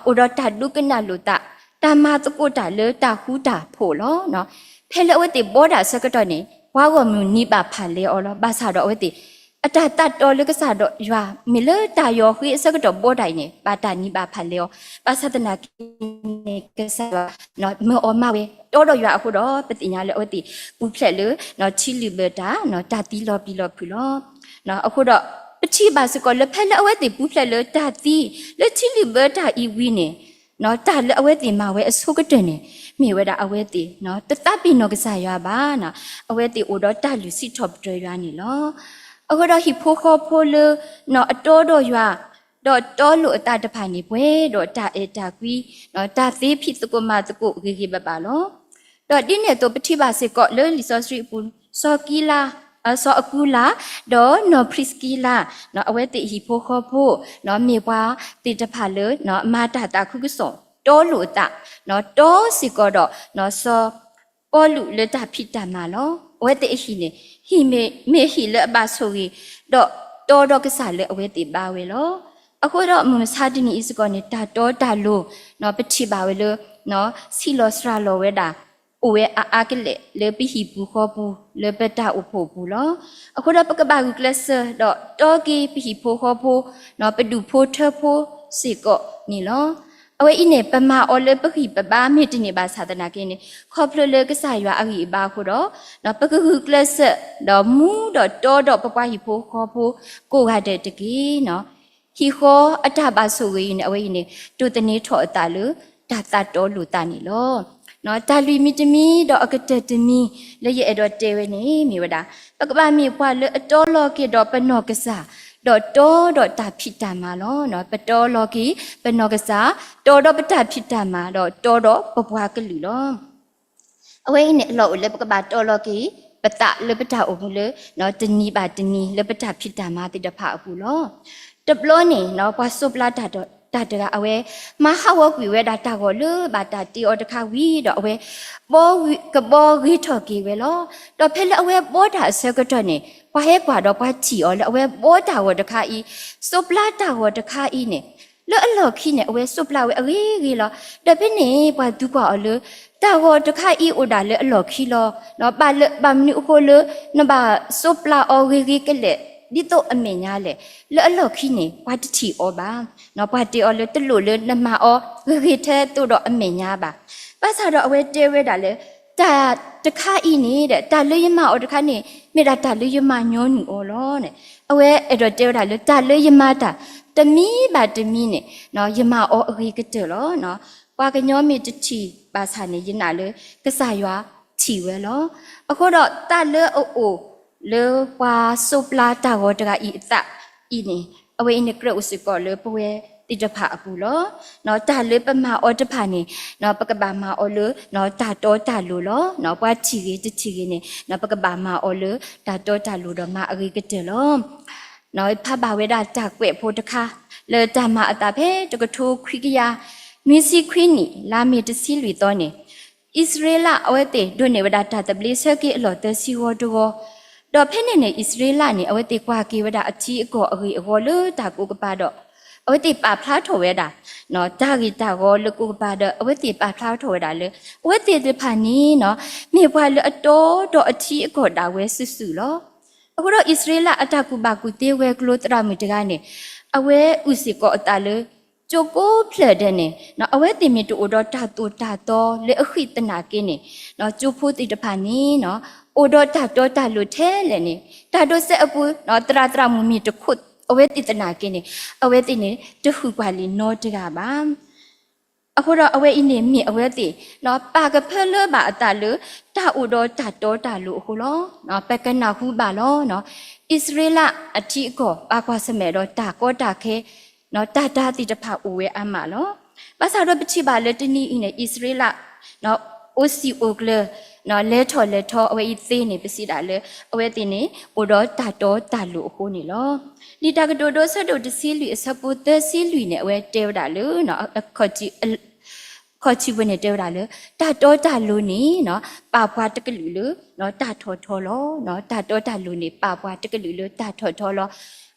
အိၣ်ဒီးတၢ်ဒိကနၣ်လိာ်သး တၢ်မၤသကိးတၢ်လၢတၢ်ဃူတၢ်ဖိးလီၤ. ဖဲလၢအဝဲသ့ၣ်ဘှီတၢ်အဆၢကတီၢ်န့ၣ် ပှၤဂီၢ်မုၢ်နံၤဘၣ်ဖးလဲအီၤလီၤ. ဘၣ်ဆၣ်ဒီးအဝဲသ့ၣ် အတၢ်သးတီလၢကစၢ်ဒီးယွၤ မ့ၢ်လၢတၢ်ယီၤဃ့အဆၢကတီၢ်ဘှီတၢ်အံၤန့ၣ် ဘၣ်တၢ်နံၤဘၣ်ဖးလဲအီၤ ဘၣ်ဆၣ်သနာ်က့န့ၣ် ကစၢ်ယွၤ မၢအီၤမၤဝဲ တီဒီးယွၤအဃိဒီး ပသ့ၣ်ညါလၢအဝဲသ့ၣ် ပူၤဖျဲးလၢ ထံလုၣ်ဘၢတၢ် တၢ်သံလီၤပျံၤလီၤဖုးလီၤ. အဃိဒီး ပထံၣ်ဘၣ်စ့ၢ်ကီးလၢဖဲလၢအဝဲသ့ၣ်ပူၤဖျဲးလၢတၢ်သံ လၢထံလုၣ်ဘၢတၢ်အံၤဝံၤန့ၣ် တၢ်လၢအဝဲသ့ၣ်မၤဝဲအဆိကတၢၢ်န့ၣ် မ့ၢ်ဝဲဒၣ်အဝဲသ့ၣ် တသးပ့ၤနီၣ်ကစၢ်ယွၤဘၣ်. အဝဲသ့ၣ်အိၣ်ဒီးတၢ်လုၢ်စံးထီၣ်ပတြၢၤယွၤန့ၣ်လီၤ. အဃိဒီးဟံၣ်ဖိဃီဖိလၢ အတီဒီးယွၤ ဒီးတီလိာ်အသးတဖၣ်န့ၣ် ပှဲၤဒီးတၢ်အဲၣ်တၢ်ကွံ တၢ်သ့ဖံးသကိးမၤသကိးဂ့ၤဂ့ၤဘၣ်ဘၣ်လီၤ. ဒီးဒ်န့ၣ်အသိး ပထံၣ်ဘၣ်စ့ၢ်ကီးလၢလံာ်စီဆှံအပူၤ စီၤကံလၤ စီၤအကူလၤ ဒီးနီၢ်ဖရံးစကံလၤ အဝဲသ့ၣ်ဟံၣ်ဖိဃီဖိ မ့ၢ်ပှၤသ့ၣ်တဖၣ်လၢ မၤတၢ်သးခုကစီၣ် တီလိာ်အသး တီစ့ၢ်ကီးဒီး စီၤပီလူးလၢတၢ်ဖံးတၢ်မၤလီၤ. အဝဲသ့ၣ်အဟံၣ်န့ၣ် ဟံၣ်မ့ၢ် မ့ၢ်ဟံၣ်လၢအဘၣ်ဆိၣ်ဂ့ၤ ဒီးတီဒီးကစၢ်လၢအဝဲသ့ၣ်ဘါဝဲလီၤ. အဃိဒီးမုၢ်မဆါတနံၤအံၤစ့ၢ်ကီးန့ၣ် တၢ်တီတၢ်လိၤ ပထံၣ်ဘၣ်ဝဲလၢ ဆံးလီၤစှၤလီၤဝဲဒၣ် အိၣ်ဝဲအါအါကလဲာ်လၢပဟံၣ်ပူၤဃီပူၤ လၢပတၢ်အိၣ်ဖှိၣ်အပူၤလီၤ. အဃိဒီးပကဘၣ်ဂုာ်ကျဲးစၢးဒီးတီက့ၤပဟံၣ်ဖိဃီဖိ ပဒူၣ်ဖိထၢဖိစ့ၢ်ကီးန့ၣ်လီၤ. အဝဲအံၤန့ၣ် ပမၤအီၤလၢပဂံၢ်ပဘါမ့ၢ်တန့ၢ်ဘၣ်ဆၣ်သနာ်က့န့ၣ် ခီဖျိလၢကစၢ်ယွၤအဂံၢ်အဘါအဃိဒီး ပကဂုာ်ကျဲးစၢး ဒီးမူဒီးတီဒီးပပှၤဟံၣ်ဖိဃီဖိ ကိးဂၤဒဲးတက့ၢ်. ဟံၣ်ဃီအတၢ်ဘၣ်ဆိၣ်ဂ့ၤအံၤန့ၣ် အဝဲအံၤန့ၣ် ဒိးသန့ၤထီၣ်အသးလၢ တၢ်သးတီလိာ်သးန့ၣ်လီၤ. တၢ်လွံၢ်မံၤတမံၤဒီးအကတၢၢ်တမံၤ လၢယအဲၣ်ဒိးတဲဝဲန့ၣ် မ့ၢ်ဝဲဒၣ် ပကဘၣ်မ့ၢ်ပှၤလၢအတီလီၤက့ၤဒီးပနီၢ်ကစၢ် ဒီးတီဒီးတၢ်ဖံးတၢ်မၤလီၤ. ပတီလီၤက့ၤ ပနီၢ်ကစၢ် တီဒီးပတၢ်ဖံးတၢ်မၤ ဒီးတီဒီးပပှၤကလုာ်လီၤ. အဝဲအံၤန့ၣ် အလီၢ်အိၣ်လၢပကဘၣ်တီလီၤက့ၤ ပသးလၢပတၢ်အိၣ်မူလၢ တနံၤဘၣ်တနံၤလၢပတၢ်ဖံးတၢ်မၤသ့ၣ်တဖၣ်အပူၤလီၤ. တဘျီန့ၣ် ပှၤစိးပျါတၢ်တဂၤအဝဲ မၤဟးဂီၤကွံာ်ဝဲဒၣ်တၢ်ဂီၤလၢဘၣ်တၢ်တ့အီၤတခါဝံၤဒီးအဝဲ ဘီ ကဘီဂ့ၤထီၣ်က့ၤဝဲလီၤ. ဒီးဖဲလၢအဝဲဘီတၢ်အဆၢကတီၢ်န့ၣ် ပှၤဟဲကွၢ်ဒီးပှၤထံၣ်အီၤလၢအဝဲဘီတၢ်ဂီၤတခါအံၤ စိးပျါတၢ်ဂီၤတခါအံၤန့ၣ် လၢအလီၢ်ခံန့ၣ် အဝဲစိးပျါဝဲအဂ့ၤဂ့ၤလီၤ. ဒီးဖဲန့ၣ် ပှၤသံကွၢ်အီၤလၢ တၢ်ဂီၤတခါအံၤအိၣ်ဒၣ်လၢအလီၢ်ခံလီၤ. ဘၣ်လၢ ဘၣ်မနုၤအဃိလၢ နဘၣ်စိးပျါအီၤဂ့ၤဂ့ၤကလဲာ် ဒ်သိးအမဲာ်ညါလဲၣ်. လၢအလီၢ်ခံန့ၣ် ပှၤတထံၣ်အီၤဘၣ်. ပှၤတဲအီၤလၢတလိၣ်လၢနမၤအီၤဂ့ၤဂ့ၤထဲသိးဒီးအမဲာ်ညါဘၣ်. ဘၣ်ဆၣ်ဒီးအဝဲတဲဝဲဒၣ်လၢ တၢ်တခါအံၤန့ၣ်ဒီး တၢ်လၢယမၤအီၤတခါန့ၣ် မ့ၢ်ဒၣ်တၢ်လၢယမၤညီနုၢ်အီၤလီၤ. အဝဲအဲၣ်ဒိးတဲဝဲဒၣ်လၢ တၢ်လၢယမၤတၢ်တမံၤဘၣ်တမံၤန့ၣ် ယမၤအီၤအဂ့ၤကတၢၢ်လီၤ. ပှၤကညီမ့ၢ်တထံၣ်ဘၣ်ဆၣ်န့ၣ် ယနာ်လၢကစၢ်ယွၤထံၣ်ဝဲလီၤ. အဃိဒီးတၢ်လၢအအိၣ်လၢပှၤစိးပျါတၢ်ဂီၤတဂၤအံၤအသးအံၤန့ၣ် အဝဲအံၤန့ၣ်ကြၢးအိၣ်စ့ၢ်ကီးလၢပဝဲ သ့ၣ်တဖၣ်အပူၤလီၤ. တၢ်လၢပမၤအီၤတဖၣ်န့ၣ် ပကဘၣ်မၤအီၤလၢ တၢ်တီတၢ်လိၤလီၤ. ပှၤထံၣ်ဂ့ၤတထံၣ်ဂ့ၤန့ၣ် ပကဘၣ်မၤအီၤလၢတၢ်တီတၢ်လိၤဒီးမၤအဂ့ၤကတၢၢ်လီၤ. ဖးဘၣ်ဝဲဒၣ်တၢ်ကွဲးဖိတခါ လၢတၢ်မၤအသးဖဲတကထိခွံကယၤ နွံဆံခွံနံၣ် လါမ့ၤတဆံလွံၢ်သီန့ၣ် အံၣ်စရ့လးအဝဲသ့ၣ်ဒိးန့ၢ်ဝဲဒၣ်တၢ်သဘျ့ဆၢက့ၤအလီၢ်သၢဆံဂီၤတဂီၤ, ဒီးဖဲန့ၣ်န့ၣ် အံၣ်စရ့လးန့ၣ် အဝဲသ့ၣ်ကွၢ်က့ၤဝဲဒၣ်အထံအကီၢ်အဂ့ၢ်အဂီၤလၢတၢ်ကိးကပၤဒီး အဝဲသ့ၣ်ပာ်ဖျါထီၣ်ဝဲဒၣ် တၢ်ဂ့ၢ်တၢ်ဂီၤလၢကိးကပၤဒီး အဝဲသ့ၣ်ပာ်ဖျါထီၣ်ဝဲဒၣ်လၢ အဝဲသ့ၣ်သ့ၣ်တဖၣ်န့ၣ် မ့ၢ်ပှၤလၢအတီဒီးအထံအကီၢ်ဒၣ်ဝဲစုာ်စုာ်လီၤ. အဃိဒီးအံၣ်စရ့လးအတၢ်ကူၣ်ဘၣ်ကူၣ်သ့ဝဲၤကျိၤသရၣ်မုၣ်တဂၤန့ၣ် အဝဲအုၣ်စ့ၢ်ကီးအသးလၢ ကၠိကိးဖျၢၣ်ဒဲးန့ၣ် အဝဲသ့ၣ်မ့ၢ်တအိၣ်ဒီးတၢ်သိၣ်တၢ်သီလၢအဃံသနာ်က့န့ၣ် ကၠိဖိသ့ၣ်တဖၣ်န့ၣ် အိၣ်ဒီးတၢ်တီတၢ်လိၤထဲလဲၣ်န့ၣ် တၢ်ဒိးစဲးအပူၤ သရၣ်သရၣ်မုၣ်မ့ၢ်တခိးအဝဲသ့ၣ်သနာ်က့န့ၣ် အဝဲသ့ၣ်န့ၣ် တဃုာ်ကွၢ်လံာ်နီတဂၤဘၣ်. အဃိဒီးအဝဲအံၤန့ၣ်မ့ၢ်အဝဲသ့ၣ် ပာ်ကဖၢလၢဘၣ်အသးလၢ တၢ်အိၣ်ဒီးတၢ်တီတၢ်လိၤအဃိလီၤ. ပကနၢ်ဟူဘၣ်လီၤ. အံၣ်စရ့လးအထံအကီၢ် ဘၣ်ကွၢ်ဆၢၣ်မဲာ်ဒီးတၢ်ကီတၢ်ခဲ တၢ်တၢ်သ့ၣ်တဖၣ်အိၣ်ဝဲအါမးလီၤ. ဘၣ်ဆၣ်ဒီးပထံၣ်ဘၣ်လၢတနံၤအံၤန့ၣ် အံၣ်စရ့လး အိၣ်စံာ်အိၣ်ကျၢၤ လဲၤထီၣ်လဲၤထီအဝဲအံၤသ့န့ၣ် ပစံးဒၣ်လၢ အဝဲသ့ၣ်န့ၣ် အိၣ်ဒီးတၢ်တီတၢ်လိၤအဃိန့ၣ်လီၤ. လံာ်တၢ်ကတိၤဒိအဆၢဒိၣ်တဆံလွံၢ်အဆၢဖိသၢဆံလွံၢ်န့ၣ် အဝဲတဲဝဲဒၣ်လၢ ခီၣ်ထံးဖိန့ၣ်တဲဝဲဒၣ်လၢ တၢ်တီတၢ်လိၤန့ၣ် ပာ်ပှၤတကလုာ်လၢ တၢ်ထီၣ်ထီလီၤ. တၢ်တီတၢ်လိၤန့ၣ် ပာ်ပှၤတကလုာ်လၢတၢ်ထီၣ်ထီလီၤ.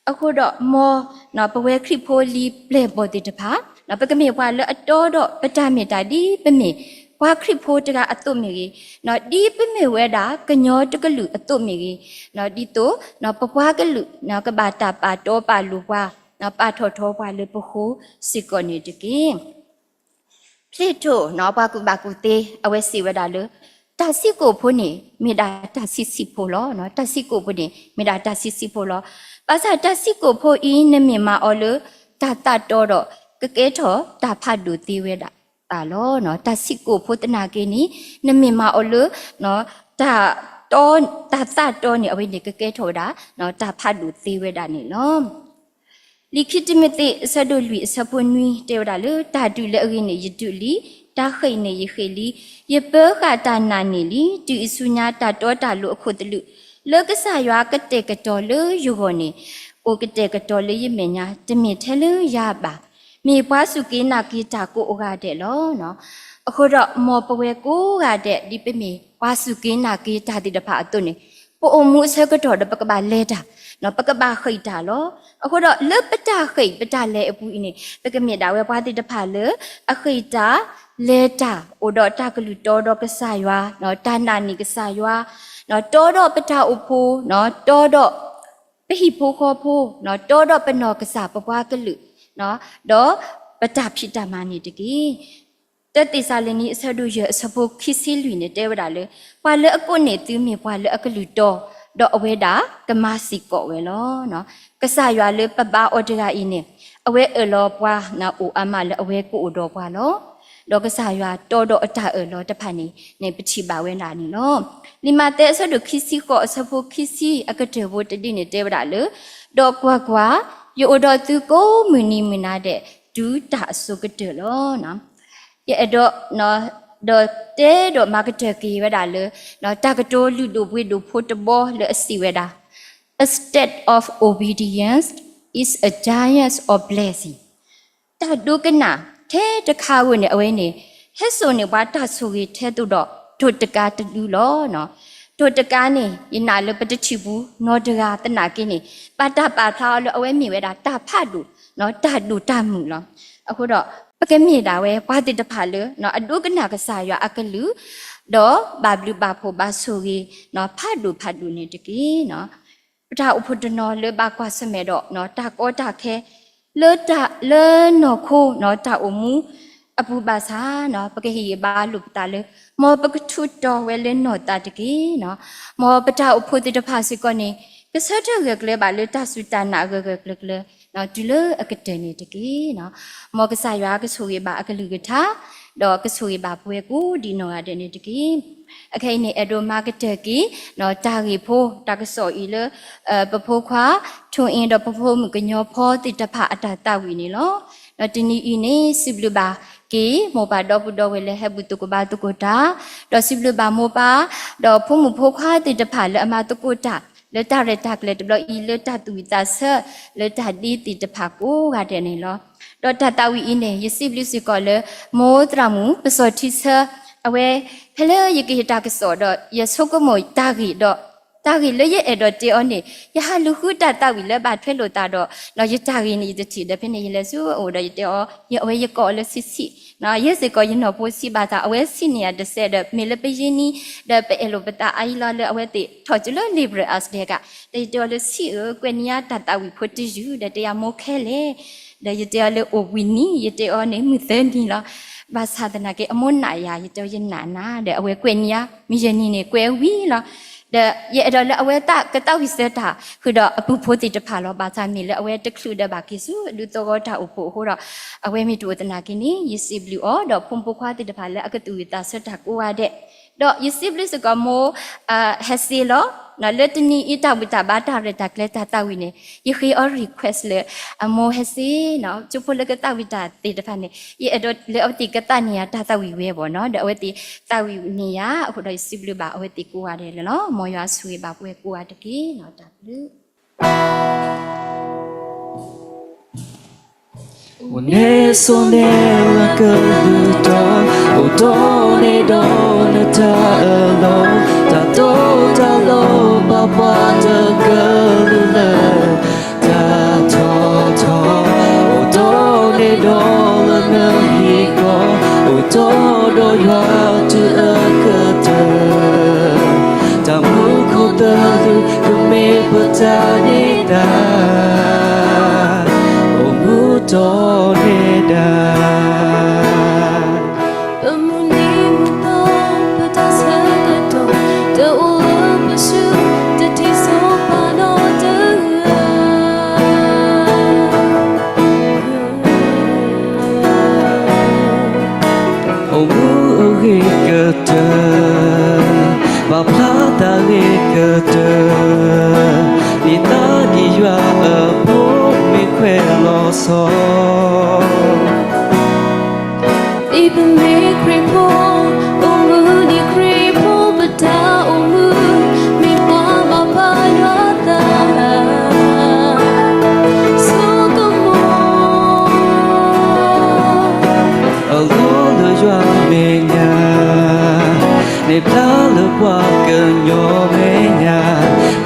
အဃိဒီးမ် ပဝဲခရံာ်ဖိလံာ်ပျဲၢ်ဘီၣ်သ့ၣ်တဖၣ် ပကမ့ၢ်ပှၤလၢအတီဒီးပတၢ်မ့ၢ်တၢ်ဒ်ပမ့ၢ် ပှၤခရံာ်ဖိတဂၤအသိးမ့ၢ်ဂ့ၤ, ဒ်ပမ့ၢ်ဝဲဒၣ်ကညီတကလုာ်အသိးမ့ၢ်ဂ့ၤ, ဒ်သိး ပပှၤကလုာ် ကဘၣ်တၢ်ပာ်တီပာ်လိၤပှၤ, ပာ်ထီၣ်ထီပှၤလၢပဃိစ့ၢ်ကီးန့ၣ်တက့ၢ်. Plato ပှၤကူၣ်ဘၣ်ကူၣ်သ့ အဝဲစံးဝဲဒၣ်လၢ တၢ်ဆံးကိာ်ဖိန့ၣ် မ့ၢ်ဒၣ်တၢ်ဆံးဆံးဖိလီၤ. တၢ်ဆံးကိာ်ဖိန့ၣ် မ့ၢ်ဒၣ်တၢ်ဆံးဆံးဖိလီၤ. ဘၣ်ဆၣ်တၢ်ဆံးကိာ်ဖိအံၤ နမ့ၢ်မၤအီၤလၢ တၢ်သးတီဒီး ကကဲထီၣ်တၢ်ဖးဒိၣ်သ့ဝဲဒၣ်သးလီၤ. တၢ်ဆံးကိာ်ဖိသနာ်က့န့ၣ် နမ့ၢ်မၤအီၤလၢ တၢ်တီ တၢ်သးတီန့ၣ် အဝဲန့ၣ်ကကဲထီၣ်ဝဲဒၣ် တၢ်ဖးဒိၣ်သ့ဝဲဒၣ်န့ၣ်လီၤ. လံာ်ခံတံၤမသ့း အဆၢဒိၣ်လွံၢ် အဆၢဖိနွံ တဲဝဲဒၣ်လၢ တၢ်ဒုးလၢအဂ့ၤန့ၣ် ယဒုးလံ, တၢ်ဃ့ၢ်န့ၣ် ယဃ့ၢ်လံ, ယပၢဃာ်တၢ်နာ်န့ၢ်လံ, တုၤအံၤဆူညါ တၢ်တီတၢ်လိၤအခိၣ်သလုး လၢကစၢ်ယွၤကတဲာ်ကတီၤလၢယဂီၢ်န့ၣ် အိၣ်ကတဲာ်ကတီၤလၢယမဲာ်ညါ တမ့ၢ်ထဲလၢယၤဘၣ်. မ့ၢ်ပှၤစူၢ်က့ၤနာ်က့ၤတၢ်ကိးဂၤဒဲးလီၤ. အဃိဒီး မ်ပဝဲကိးဂၤဒဲး ဒ်ပမ့ၢ်ပှၤစူၢ်က့ၤနာ်က့ၤတၢ်သ့ၣ်တဖၣ်အသိးန့ၣ် ပအိၣ်မူအဆၢကတီၢ်ဒီး ပကဘၣ်လဲၤတၢ်, ပကဘၣ်ဃ့ၢ်တၢ်လီၤ. အဃိဒီး လၢပတၢ်ဃ့ၢ်ပတၢ်လဲၤအပူၤအံၤန့ၣ် ပကမ့ၢ်ဒၣ်ဝဲပှၤသ့ၣ်တဖၣ်လၢ အဃ့ၢ်တၢ်, လဲၤတၢ်, အိၣ်ဒီးတၢ်ကလုၢ်တီဒီးကစၢ်ယွၤ, တၢ်နာ်န့ၢ်ကစၢ်ယွၤ, တီဒီးပတၢ်အိၣ်ဖှိၣ်, တီဒီး ပဟံၣ်ဖိဃီဖိ, တီဒီးပနီၢ်ကစၢ်ပပှၤကလုာ်, ဒီးပတၢ်ဖံးတၢ်မၤန့ၣ်တက့ၢ်. တၢသ့းစၤလနံ အဆၢဒိၣ်ယဲၢ် အဆၢဖိခံဆံလွံၢ်န့ၣ် တဲဝဲဒၣ်လၢ ပှၤလၢအကိးန့ၢ်သုမ့ၢ်ပှၤလၢအကလုၢ်တီ, ဒီးအဝဲဒၣ်ကမၤစ့ၢ်ကီးဝဲလီၤ. ကစၢ်ယွၤလၢပဘါအီၤတဂၤအံၤန့ၣ် အဝဲအၢၣ်လီၤပှၤ အိၣ်အါမးလၢအဝဲကအိၣ်ဒီးပှၤလီၤ. ဒီးကစၢ်ယွၤတီဒီးအတၢ်အၢၣ်လီၤတဖၣ်န့ၣ် ပထံၣ်ဘၣ်ဝဲဒၣ်န့ၣ်လီၤ. လံာ်မးသဲ အဆၢဒိၣ်ခံဆံဃိး အဆၢဖိခံဆံအကတၢၢ်ဖိတဒုန့ၣ် တဲဝဲဒၣ်လၢ ဒီးကွၢ်ကွၢ်, ယအိၣ်ဒီးသုကိးမုၢ်နံၤမုၢ်နၤဒဲး တုၤတၢ်အစိၤကတၢၢ်လီၤ. ယအဲၣ်ဒိး ဒီးတဲဒီးမၤကတၢၢ်က့ၤဝဲဒၣ်လၢ တၢ်ကတိၤလုၢ်ဒိၣ်ပှ့ၤဒိၣ်ဖိတဘီလၢအစံးဝဲဒၣ် A state of obedience is a giant of blessing. တၢ်ဒိကနၣ်ထဲတခါဧိၤန့ၣ် အဝဲန့ၣ် ဟဲစိာ်န့ၢ်ပှၤတၢ်ဆိၣ်ဂ့ၤထဲသိးဒီး တိၢ်တကါတဒုလီၤ. တိၢ်တကါန့ၣ် ယနာ်လၢပတထံၣ်ဘူးနီတဂၤသနာ်က့န့ၣ် ဘၣ်တၢ်ပာ်ဖျါအီၤလၢအဝဲမ့ၢ်ဝဲဒၣ်တၢ်ဖးဒိၣ်, တၢ်ဒိၣ်တၢ်မုၢ်လီၤ. အဃိဒီး ပကမ့ၢ်ဒၣ်ဝဲပှၤသ့ၣ်တဖၣ်လၢ အဒိကနၣ်ကစၢ်ယွၤအကလုၢ်, ဒီးဘၣ်ဘျုးဘၣ်ဖှိၣ်ဘၣ်ဆိၣ်ဂ့ၤ ဖးဒိၣ်ဖးဒိၣ်န့ၣ်တက့ၢ်. ပတၢ်အိၣ်ဖှိၣ်တနီၤလၢဘၣ်ကွၢ်ဆၢၣ်မဲာ်ဒီး တၢ်ကီတၢ်ခဲ လၢတၢ် လၢနီၢ်ခိ တၢ်အိၣ်မူအပူၤဘၣ်ဆၣ် ပကဟ့ၣ်ဂံၢ်ဘါလိာ်ပသးလၢ မ်ပကထူးတီၤဝဲလၢနီၢ်သးတက့ၢ်. မ်ပတၢ်အိၣ်ဖှိၣ်သ့ၣ်တဖၣ်စ့ၢ်ကီးန့ၣ် ကဆၢထၢၣ်ဂၢၢ်ကျၢၤဘၣ်လၢတၢ်စူၢ်တၢ်နာ်ဂၢၢ်ဂၢၢ်ကျၢၤကျၢၤ တုၤလၢအကတၢၢ်န့ၣ်တက့ၢ်. မ်ကစၢ်ယွၤကဆိၣ်ဂ့ၤဘၣ်အကလုၢ်ကထါ ဒီးကဆိၣ်ဂ့ၤဘၣ်ပဝဲကိးဒံးနီၢ်ဂၤဒဲးန့ၣ်တက့ၢ်. အခဲအံၤန့ၣ် အဲၣ်ဒိးမၤကတၢၢ်က့ၤ တၢ်ဂ့ၢ်ဖိ တၢ်ကစီၣ်အံၤလၢ ပဖိခွါ ထူအ့ဒီးပဖိမုၣ်ကညီဖီသ့ၣ်တဖၣ်အတၢ်သးဝံၣ်န့ၣ်လီၤ. ဒီးတနံၤအံၤန့ၣ် စံးဘျုးဘၣ်က့ၤ မိၢ်ပၢ်ဒီပုၢ်ဒီဝဲၢ်လၢဟဲဘူၣ်သကိးဘါသကိးတၢ်, ဒီးစံးဘျုးဘၣ်မိၢ်ပၢ် ဒီးဖိမုၣ်ဖိခွါသ့ၣ်တဖၣ်လၢအမၤသကိးတၢ် လၢတၢ်ရဲၣ်တၢ်ကျဲၤတဘျီအံၤ လၢတၢ်သူၣ်ဝံၣ်သးဆၢ လၢတၢ်ဒ့သ့ၣ်တဖၣ်ကိးဂၤဒဲးန့ၣ်လီၤ. ဒီးတၢ်သးဝံၣ်အံၤန့ၣ် ယစံးဘျုးစ့ၢ်ကီးလၢ မိၢ်သရၣ်မုၣ် ပစီၣ်ထံဆၢ အဝဲ ဖဲလၢယကဟ့ၣ်တၢ်ကစီၣ်ဒီး ယဆိကမိၣ်တၢ်ဂ့ၢ်ဒီး တၢ်ဂ့ၢ်လၢယအဲၣ်ဒိးတဲအီၤန့ၣ် ယဟးလူၤဃုတၢ်သးဝံၣ်လၢဘၣ်ထွဲလိာ်သးဒီး ယတၢ်ဂ့ၢ်န့ၣ်ယတထံၣ်ဒီး ဖဲန့ၣ်ယလဲၤဆူအအိၣ်ဒီးယတဲအီၤ အဝဲယကိးအီၤလၢဆံးဆံး, ယဲစ့ၢ်ကီးယနီၢ်ဖိဆံးဘၣ်သး အဝဲဆံးန့ၢ်ယၤတစဲးဒီး မ့ၢ်လၢပယ့ၢ်နံၤ ဒီးပအဲၣ်လိာ်ပသးအါအံၤလီၤ လၢအဝဲသ့ၣ်ထီၣ်ကၠိလၢ Libre Ass ဒဲးကး, ဒီးယတဲအီၤလၢဆံးဧၢ ကွဲးန့ၢ်ယၤတၢ်သးဝံၣ်ဖိတယုၢ် ဒီးတဲယၤမိၢ်ခဲလဲၣ် ဒီးယတဲအီၤလၢအိၣ်ဝံၤနံၤ ယတဲအီၤန့ၣ်မုၢ်သၢနံၤလီၤ. ဘၣ်ဆၣ်သနာ်က့ အမိၢ်နာ်ယၤ ယတဲအီၤယနာ်နၤ ဒီးအဝဲကွဲးန့ၢ်ယၤ မုၢ်ယဲၢ်နံၤန့ၣ် ကွဲးဝံၤလီၤ. ဒီးယအဲၣ်ဒိးလၢအဝဲသ့ၣ်ကသးဝံၣ်စၢၤတၢ် ဃုာ်ဒီးအပုၢ်ဖိသ့ၣ်တဖၣ်လီၤ. ဘၣ်ဆၣ်မ့ၢ်လၢအဝဲတချုးဒီးဘၣ်က့ၤဆူ ဒူသဝီတၢ်အိၣ်ဖှိၣ်အဃိဒီး အဝဲမ့ၢ်တအိၣ်သနာ်က့န့ၣ် ယစံးဘျုးအီၤ ဒီးဖိမုၣ်ဖိခွါသ့ၣ်တဖၣ်လၢအကသူၣ်ဝံၣ်သးဆၢတၢ်ကိးဂၤဒဲး, ဒီးယစံးဘျုးစ့ၢ်ကီးမိၢ် ဟဲစ့လီၤ. လၢတနံၤအံၤတၢ်ဘူၣ်တၢ်ဘါတၢ်ရဲၣ်တၢ်ကျဲၤတၢ်သးဝံၣ်န့ၣ် ယဃ့အီၤ request လၢ အမိၢ်ဟဲစ့နီၤ ကၠိဖိလၢကသးဝံၣ်တၢ်သ့ၣ်တဖၣ်န့ၣ် ယအဲၣ်ဒိးလၢအဝဲသ့ၣ်ကသးန့ၢ်ယၤတၢ်သးဝံၣ်ဝဲဘၣ်နီၤ ဒီးအဝဲသ့ၣ်သးဝံၣ်န့ၢ်ယၤ အဃိဒီးယစံးဘျုးဘၣ်အဝဲသ့ၣ်ကိးဂၤဒဲးလီၤ. မ်ယွၤဆိၣ်ဂ့ၤဘၣ်ပှၤကိးဂၤတက့ၢ်နီၤ တၢ်ဘျုး အိၣ်န့ၣ်ဆိးန့ၢ်လၢကလုၢ်တီ, အိၣ်တီန့ၢ်ဒီးနတၢ်အၢၣ်လီၤ, တၢ်တီတၢ်လိၤဘၣ်ပှၤတကလုာ်လၢ တၢ်ထီၣ်ထီ, အိၣ်တီန့ၢ်ဒီးလၢနဟံၣ်ဃီ, အိၣ်တီဒီးယွၤတုၤအကတၢၢ်, တၢ်မူခိၣ်သလုးကမ့ၢ်ပတၢ်န့ၢ်သါ အိၣ်မူတီန့ၢ်ဒၣ် ပမုၢ်နံၤမုၢ်သီ ပတၢ်ဆၢကတီၢ် တအိၣ်လၢပစု တထံၣ်ဆိပာ်နီတဂၤ အိၣ်မူအဂ့ၤကတၢၢ်, ပာ်ဖျါတၢ်ဂ့ၤကတၢၢ်, ဒ်သးဒ်ယွၤအဖိမ့ၢ်ခွဲးလီၤဆီ, ဒ်ပမ့ၢ်ခရံာ်ဖိ, အိၣ်မူဒ်ခရံာ်ဖိ ပတၢ်အိၣ်မူ မ့ၢ်ပှၤဘၣ်ပာ်ယွၤအသး ဆိကမိၣ် အလီၢ်လၢယွၤမဲာ်ညါ, န့ၣ်ဖျါလၢပှၤကညီမဲာ်ညါ,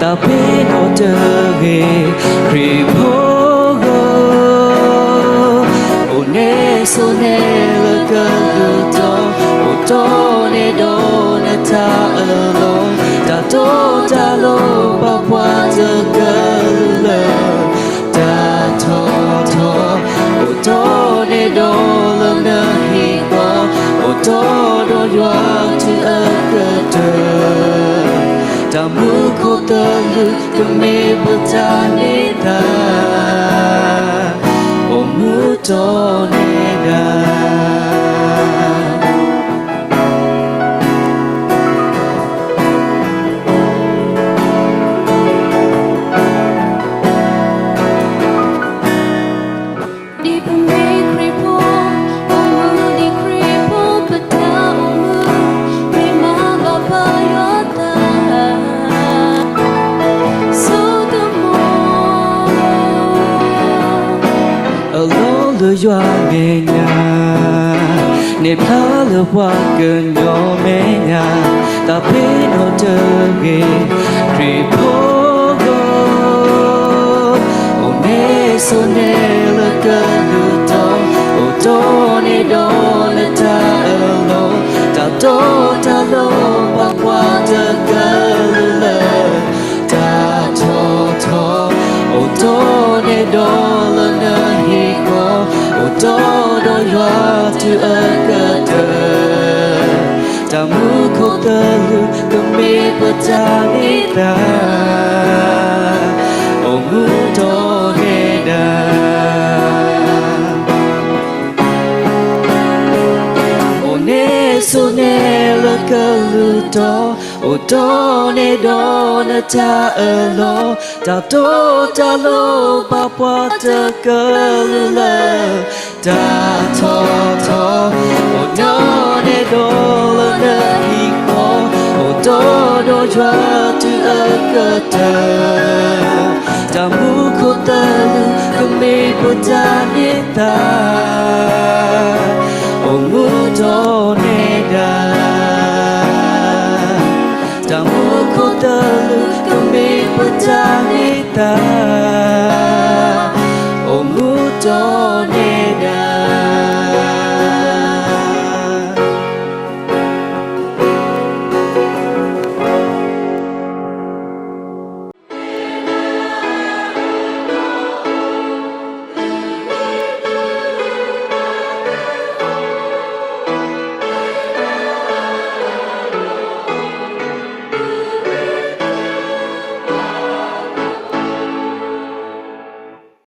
တၢ်ဖ့ဒီးတဂ့ၤ ခရံာ်ဖိဧၢ, အိၣ်န့ၣ်ဆိးန့ၢ်လၢကလုၢ်တီ, အိၣ်တီန့ၢ်ဒီးနတၢ်အၢၣ်လီၤ, တၢ်တီတၢ်လိၤဘၣ်ပှၤတကလုာ်လၢ တၢ်ထီၣ်ထီ, အိၣ်တီန့ၢ်ဒီးလၢနဟံၣ်ဃီ, အိၣ်တီဒီးယွၤတုၤအကတၢၢ်, တၢ်မူခိၣ်သလုးကမ့ၢ်ပတၢ်န့ၢ်သါ, အိၣ်မူတီန့ၢ်ဒၣ် ဒ်ပမ့ၢ်ခရံာ်ဖိ, အိၣ်မူဒ်ခရံာ်ဖိ ပတၢ်အိၣ်မူ, မ့ၢ်မၤဘၣ်ပာ်ယွၤအသး, ဆိကမိၣ် အလီၢ်လၢယွၤမဲာ်ညါ, န့ၣ်ဖျါလၢပှၤကညီမဲာ်ညါ, တၢ်ဖ့ဒီးတဂ့ၤ ခရံာ်ဖိဧၢ, အိၣ်န့ၣ်ဆိးန့ၢ်လၢကလုၢ်တီ, အိၣ်တီန့ၢ်ဒီးနတၢ်အၢၣ်လီၤ, တၢ်တီတၢ်လိၤဘၣ်ပှၤတကလုာ်လၢ တၢ်ထီၣ်ထီ, အိၣ်တီန့ၢ်ဒီးလၢနဟံၣ်ဃီ, အိၣ်တီဒီးယွၤတုၤအကတၢၢ်, တၢ်မူခိၣ်သလုးကမ့ၢ်ပတၢ်န့ၢ်သါ, အိၣ်မူတီန့ၢ်ဒၣ် အိၣ်န့ၣ်ဆိးန့ၢ်လၢကလုၢ်တီ, အိၣ်တီန့ၢ်ဒီးနတၢ်အၢၣ်လီၤ, တၢ်တီတၢ်လိၤဘၣ်ပှၤတကလုာ်လၢ တၢ်ထီထီ, အိၣ်ဒီးနဲဒိးလၢနဟံၣ်ဃီ, အိၣ်ဒီးဒီးယွၤတုၤအကတၢၢ်, တၢ်မူခိၣ်သလုးကမ့ၢ်ပတၢ်န့ၢ်သါ, အိၣ်မူဒီးနဲဒၣ်, တၢ်မူခိၣ်သလုးကမ့ၢ်ပတၢ်န့ၢ်သါ.